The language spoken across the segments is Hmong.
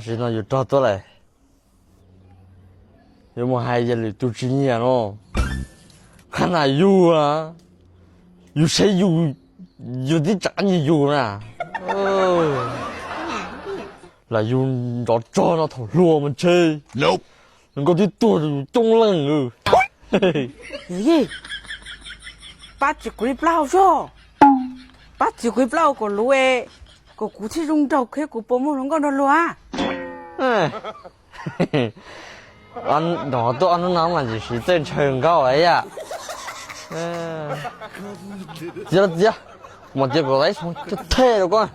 Zaum no yus rog tuaj lawm, yuav mus hais yog lwm tus tsis nyiam no. Qhov no yus, yus saib yus, yus twb tsis nyiam yus na. Lam yus nrov tsog no thaum hluas mas ntshe hluas nkauj twb tuag coob leej. Yawm yij, pab txiav kuv li plaub hau soj, pab txiav kuv li plaub hau kom luv, kom kuv thiaj zoo nraug thiab kuv puas muaj hluas nkauj nrog luag. Nrov tuaj ob hnub no mas tsis siv txawj ntshaw nkauj yom. Txiav los txiav, mas txiav kom tau ib xyoo thiaj them rau koj.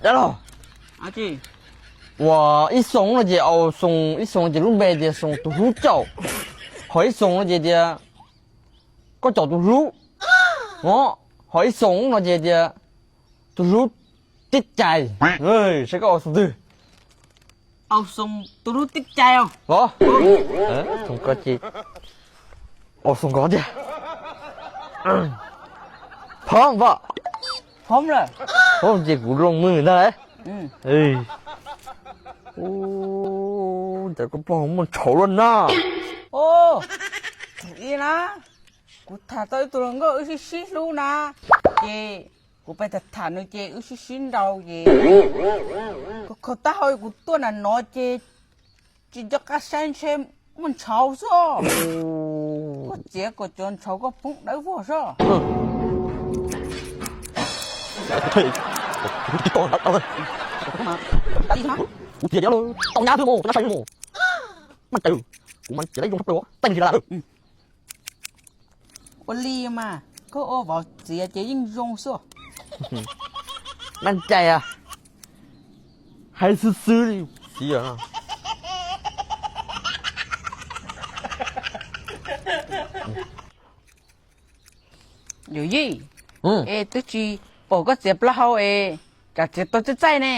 Dab laug, ua ib xoo no ces, au, xoo, ib xoo ces lub npe tias xoo tus hlub caum, ho ib xoo no ces tias koj caum tus hlub, ho ib xoo no ces tias tus hlub tib cai. Saib koj ua xoo twg? Au xoo tus hlub tib cai os. Los, xoo ko ces, au xoo ko tiag. Phom pom, phom lawm, phom ces kuv loos mws ntag lauj. Cas koj plaub hau muaj ntshauv luaj na. Thaum ub na, kuv tham tau ib tug hluas nkauj wb sib sib hlub na, ces kuv pais tham tham nws ces wb sib sib nraus ces kuv khaus taub hau kuv tuaj nram no ces tsis nco qab saib ntshe muaj ntshauv xwb. Koj txiav kom cov ntshauv koj poob dawb vog soj. Kuv txiav cov tau nyab xwb mas, koj saib mas, mas cas kuv mas txiav tau zoo tshaj plaws, txaij li la lawm. Ua li mas koj ua vauv txiav ces yeej zoo xwb. Maj cai, hais xwb xwb li txiv. Yawm yij, es twb tsis pom koj txiav plaub hau es, cas txiav tau txaij txaij ne?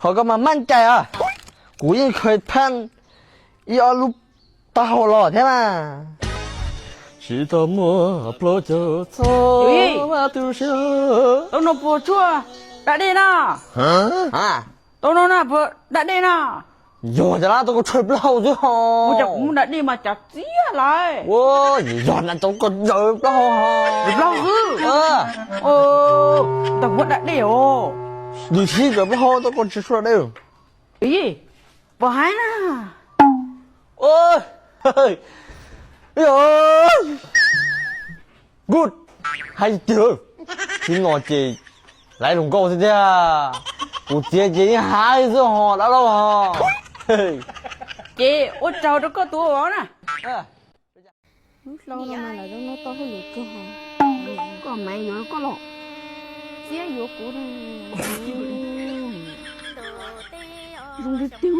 Qhov koj mas maj cai os, kuv yeej khaws phaj ib ob lub taub hau los thiab mas. Tsis tau muaj plaub caug txog mas tu siab. Tau no puas tshuaj da dej no? Tau no na puas da dej no? Yog cas lawv tau koj tshuaj plaub hau xwb ho. Ua cas kuv muaj da dej mas cas txiav lawm. Yog na tau koj daws plaub hau ho. Plaub hau xwb. Tau muaj da dej os. Lwm sib kawm plaub hau tau koj tsis tshuaj da dej. Yawm yij, pom hais na. Good, hais tiag. Tsis no ces lawv hluas nkauj xwb tiag. Kuv txiav ces yeej hais xwb ho dab laug ho. Ces ua tsaug rau koj tus ua vauv na. Lub hlau no mas lam zoo no tau hauj lwm kawg. Koj Maiv yuav koj los txiab yuav kuv. Zoo tiag tiag.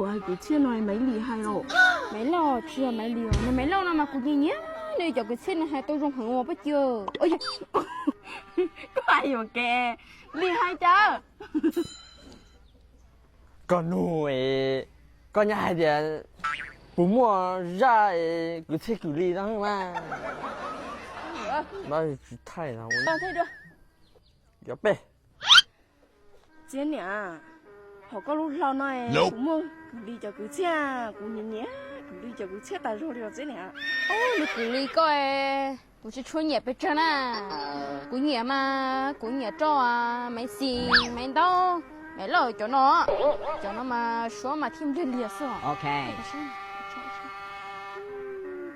Hais kwv txhiaj no Maiv Lis hais los? Maiv Lauj, tsis yog Maiv Lis os, Maiv Lauj no mas kuv nyiam nyiam nws cov kwv txhiaj nws hais tau zoo heev os Paj Ci. Koj hais yuam kev, Lis hais cas? Koj nug, koj nyob hais tias puas muaj zaj kwv txhiaj kwv Lis no mas. Tsis thaij no. Txiab niam, hauv koj lub hlau no puas muaj kwv Lis cov kwv txhiaj? Kuv nyiam nyiam kwv Lis cov kwv txhiaj tas zog li os Txiab niam. Nws kwv Lis koj, kuv tsis tshua nyiam pes tsawg na. Kuv nyiam mas kuv nyiam rau Maiv Xis, Maiv Ntaub, Maiv Lauj cov no. Cov no mas suab mas thiaj npliag liag xwb.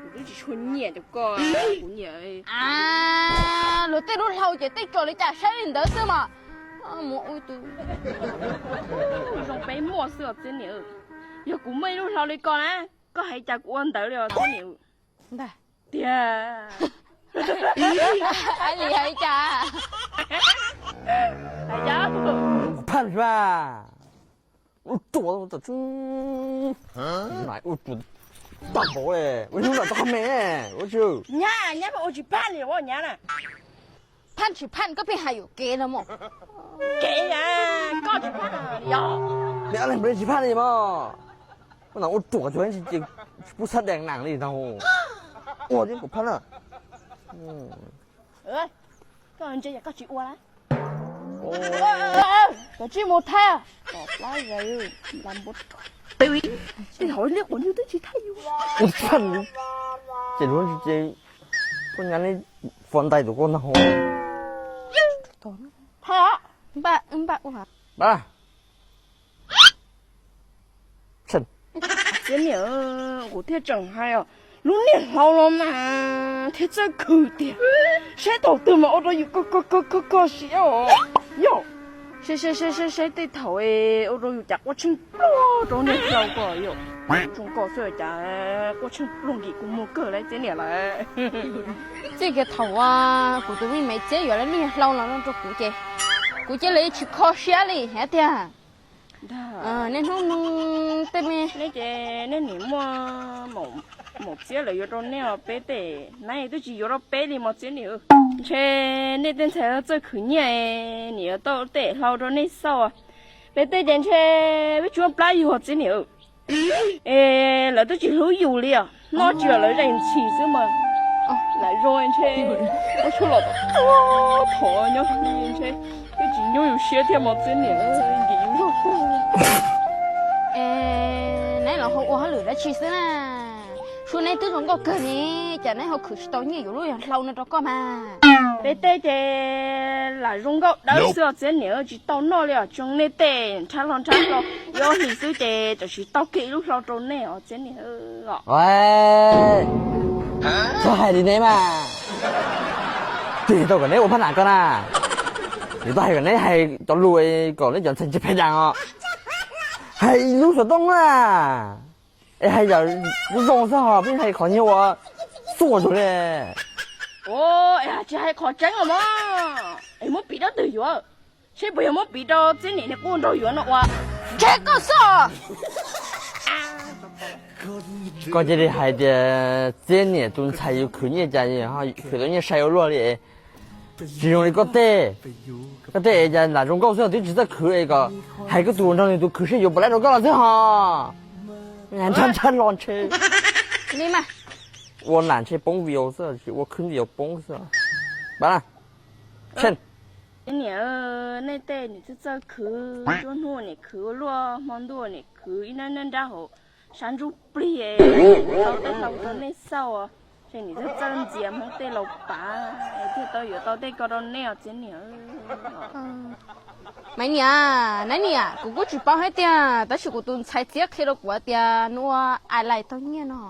Kuv twb tsis tshua nyiam cov ko, kuv nyiam. Luag tej lub hlau ces tej tso li cas saib li ntawd xwb mas. Muab ua tus zoo peb muaj xwb os Txiab niam. Yog kuv muaj ib lub hlau li ko na, koj hais cas kuv ua ntawd li os Txiab niam. Ntag. Tiag. Lis hais cas? Hais cas? Phaj sua, ua ruam, ua ruam. Tag npaum li, ua hnub no tau qhov me ua tsi. Nyab, nyab pheej ua tsis phaj li ua nyab na. Phaj tsis phaj koj pheej hais yuam kev no mog. Kev, koj tsis phaj li os. Neb ob leeg npaum li tsis phaj li mog. Koj na ua ruam tsis pub xab dees na li no. Ua thiab kuv phaj na. Koj ntse yog koj tsis ua lawm. Koj tsis mus thaij. Tej hauv liab quav nyuj twb tsis thaij yus. Ces luag ntse, koj nyab neb fo ntais tus koj ntag hov. Thaij os. Npaj, npaj ua. Txiv niam, kuv thiaj tseem hais os, lub niag hlau no mas thiaj txawj khwv tiag, saib thaum twg mas ua rau yus kho kho kho siab os. Yog, saib saib saib saib tej thaum ua rau yus cas quaj tsheej pluag rau niag hlau ko yom. Zoo nkauj xwb cas quaj tsheej pluag nkim kuv muag kawg lawm txiv niam lawm. Txij kiag thaum kuv tus me me txiab yuav lub niag hlau no rau kuv ces kuv cia li tsis kho siab li hais tias niaj hnub no tej me, neb ces nej nim muaj maum txiab lawv yuav rau nej os, peb tej nab twb tsis yuav rau peb li mos txiab niam. Ntshe nej tej ntxhais txawj khwv nyiaj, nim yuav tau tej hlau rau nej xauj. Peb tej ces ntshe peb tsuas plab yus txiv niam. Es lawv twb tsis hlub yus li os, noj tsis los lawv zeem ntxhi xwb mas. Lam zoo ntshe ua tshua los tom thov nyob ntshe twb tsis nyuaj yus siab thiab mos txiab niam, nkim yus zog tuag. Es neb los ho ua hauj lwm dab tsi xwb na? Suab neb twb zoo nkauj kawg ne, cas neb ho khwv tsis tau nyiaj yuav lub yog hlau no rau koj mas? Peb tej ces lam zoo nkauj dawb xwb os txiab niam, tsis tau noj li os, tsoom nej tej nrhab hlo nrhab hlo ib ob hlis xwb ces tam sim tau kiag ib lub hlau rau nej os txiab niam. Txhob hais li neb mas, twb tau kom neb ua phab nam ko na, yuav tau hais kom neb hais cov lus kom neb cov ntxhais ntse pheej deev os. Hais ib lub xov tooj na, es hais yam zoo zoo xwb ho pheej hais qhov nyuag ua xuaj zug li. Es tsis hais qhov tseeb los mas, es muab piv rau twg yuav? Seb puas yog muab piv rau txiab niam niag qub nraug yuav no ua? Ntshe koj xwb os. Koj cia li hais tias txiab niam tus ntxhais yus khwv nyiaj cas khwv tau nyiaj sai ua luaj li. Tsis zoo li koj tej, koj tej es cas lam zoo nkauj xwb twb tsis txawj khwv es kom hais koj tus nrog nws tus khwv seb yuav puas laib rau koj los xwb ho. Ntsha ntsha los ntshe li mas, ua nam ntshe poob view xwb, ua khwb view poob xwb. Pab na, txiab niam, nej tej nim txawj txawj khwv, nruab hnub nim khwv ua luaj, hmo ntuj nim khwv ib nab nab nrab hauv sab ntsuj plig, tau tej hlau rau nej xauj, ces nim txawj txawj ntxias Hmoob tej laus pav, thiaj tau yuav tau tej ko rau nej os txiab niam. Maiv niam, naiv niam, kuv kuj tsis paub hais tiag, tab sis kuv tus ntxhais txiab qhia rau kuv tias nws ua alais tau nyiaj no.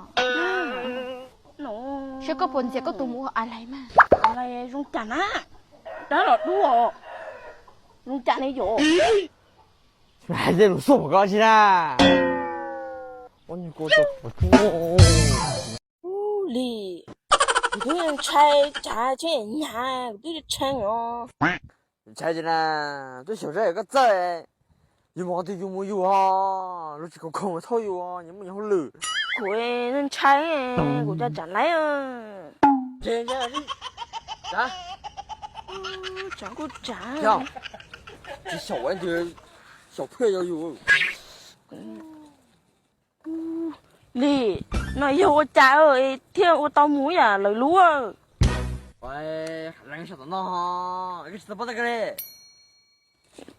Seb koj puas ntxias koj tus mus ua alais mas. Alais zoo cas na? Dab los dub os. Zoo cas ne yom? Hais tej lus xuj koj tsi na. Ub, Lis, kuv twb ntshai tsam tsheb nyhav, kuv twb tshee os. Ntshai tsi na, twb xyaum saib koj txawj, yus mus qhov twg yus mus yus ho, luag tsis khoom khoom thauj yus, nyias muaj nyias hauj lwm. Kuv ntshai, kuv cas tsam laiv. Tsam kuj tsam. Tsis xyaum ntws, xyaum phiaj yog yus. Lis, no yog ua cas thiaj ua tau mus yam lawv lub? Leej sab tom no, koj tsis tau paub tag kawg li.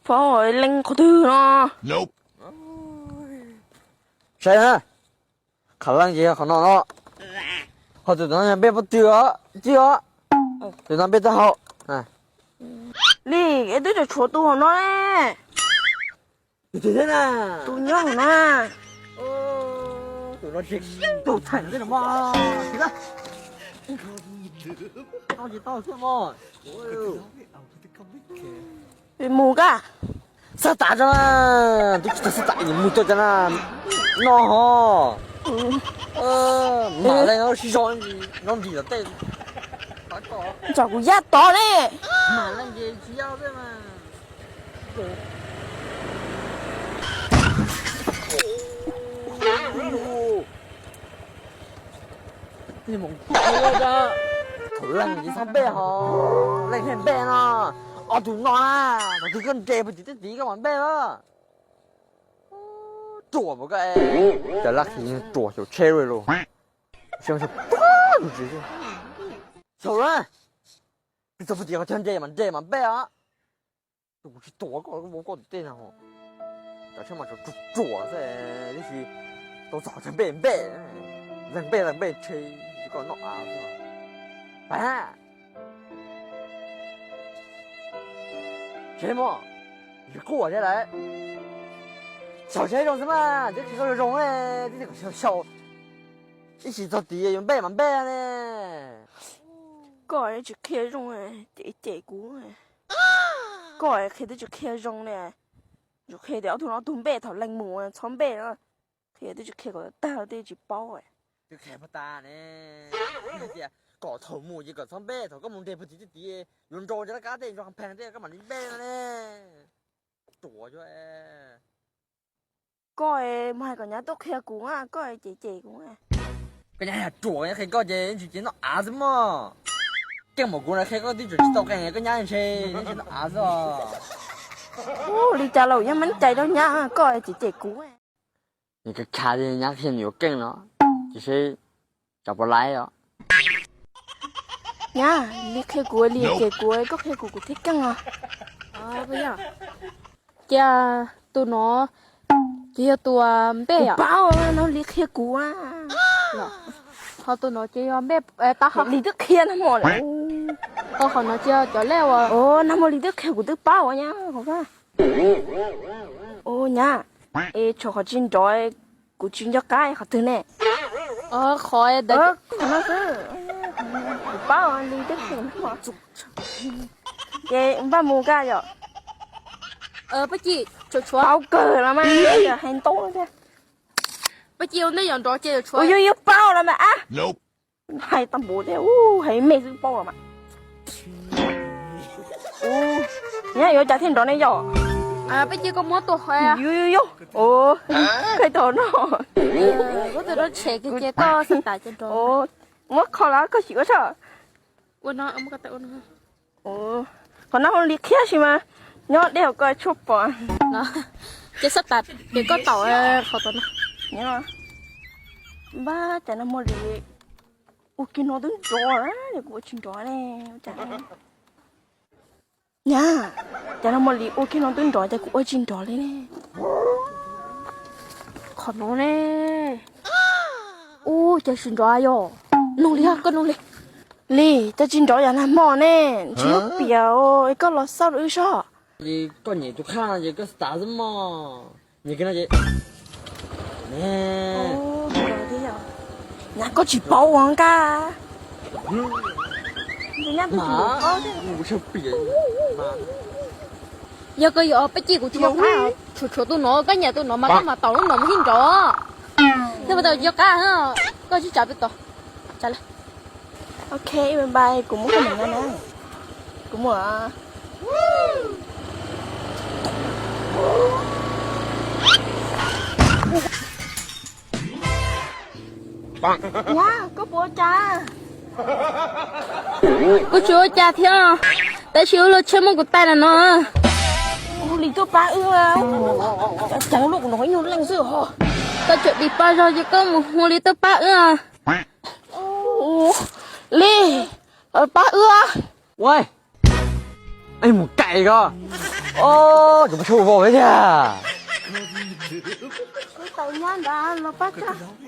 Paub leej qhov twg no? Saib na, qhov leej ces yog qhov no no. Ho tus no yog npej pob tw os, tij os. Tus no npej taub hau. Lis, es twb tseem tshuav tus hauv no ne. Tus twg thiab na? Tus nyob hauv no. Tus no tsis, tus thaim no tej no mog. Tsis tau, tsis tau xwb mog. Mus koj. Xav tas tso na, twb tsis tau xav tas mus tau tso na, no ho. Mam leej no sib zog no ntim tom tej. Tsam kuv yaj tod ne. Mam leej ces tsis yaj xwb mas. Thaum leej tsis txhob npej ho, leej thiaj npej no. Ob tug no na, thaum twg koj nres puag tim tej tid koj mam npej na. Ruam mas koj, cas laj qhis ruam xyaum tsheb lawm. Xyaum na, txog puag tim qhov chaw nres mas nres mas npej os. Kuv tsis tuav koj, koj mus koj tim tej no. Cov tsheb mas ruam ruam xwb, tiam sis tau txog qhov chaw npej npej, leej npej leej npej tsheb, tsis koj noj av xwb. Pab, tsheb mog, yus quaj thiab lawm. Xyaum tsheb zoo xwb mas, twb qhia koj zoo zoo, twb kom xyaum xyaum. Ib sim txog tid yuav npej mas npej ne. Koj tsis qhia zoo, cem cem kuv. Koj qhia twb tsis qhia zoo li. Yuav qhia tias ob tug no ob tug npej thaum leej mus txhob npej no. Qhia twb tsis qhia kom tag tej tsis paub. Twb qhia puag ta ne, tias kom thaum mus ces kom txhob npej, thaum koj mus nres puag tim tej tid yuav nrau cov laj kab tej nrau phees tej koj mam li npej no ne. Ruam, koj mus hais kom nyab tuaj qhia kuv, koj cem cem kuv. Koj nyab yog ruam, qhia koj ces tsis ces noj av xwb mog. Keej npaum kuv na qhia koj twb tsis tau qee, koj nyab ntshe noj av xwb. Ua li cas los yeej meej cai rau nyab, koj cem cem kuv. Nws kav khav tias nyab qhia nws yuav keej no, ces seb tsam puas laib os. Nyab, li qhia kuv li ces kuv, koj qhia kuv kuv thiaj keej os. Cia tus no ces yog tus npej os. Paub no li qhia kuv. Ho tus no ces yog npej, tab hov li twb qhia nag hmo lawm. Qhov no ces yog cov lej uas, nag hmo li twb qhia kuv twb paub nyab. Nyab, es tshuav qhov tsis nrov, kuv tsis nco qab qhov twg ne. Qhov no xwb, kuv paub li twb qhia. Ces npaj mus koj yom. Pab Ci, tshuav tshuav. Paub kawg los mas, hais ntau thiab. Pab Ci ua ntej yom, nrov ces yuav tshuav. Yus yus paub los mas a. Hais tau npaum tias hais me xwb paub los mas. Nyab yuav cas thiaj nrov ne yom? Pab Ci koj muab tua hov. Yus yus yus. Koj tos no. Koj tus dab tshem kiag ces koj xav tas ces nrov. Muab kho los koj sim ua tso. Ua no, ua no. Qhov no ua li qhia si mas nyob deb hauv koj tshuaj pom. Ces xav tas ces koj tau qhov tom no. Npaj cas no muaj li ua kiag no twb nrov, kuv ua tsis nrov ne. Nyab, cas no muaj li ua kiag no twb nrov ces kuv ua tsis nrov li ne. Qhov no ne. Ub, cas tsis nrov yom? Nug li, koj nug li. Li, cas tsis nrov yam nag hmo ne? Tsis muaj piam, koj los xauj rau wb soj. Koj nyem tus qhab no ces koj xav tas xwb mog. Nyem kiag no ces, nyab koj tsis paub ua nka. Yog koj yuav Pab Ci kuv tsis nco qab, tshuav tshuav tus no, koj nyiam tus no mas koj mam taus lub no mas thiaj nrov. Thiaj tau nco qab, koj tsis tsav peb tod. Tsav lawm. Ok, bye bye, kuv mus koj mus na. Kuv mus. Nyab, koj puas ua cas? Kuv tsis ua cas thiab, tab sis wb lub tsheb muab kuv taij lawm no. Hu Lis tuaj pab wb. Cov ceev luaj kuv no ib nyuag leej xwb ho. Koj tseem dim pa zog ces koj mus hu Lis tuaj pab wb. Lis, pab wb. Ua, mus kaim ko. Os, kuv pab tshua vau thiab.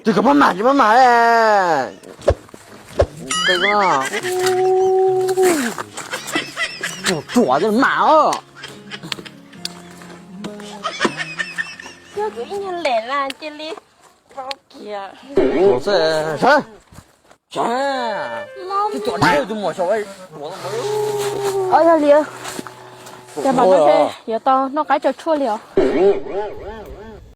Ces koj pab mam, koj pab mam. Ruam, ruam mam os. Yog kuv ib nyuag lem na cia li pau kiag. Os, yog li, cas mam no yuav tau noj qaib tso tshuaj li os.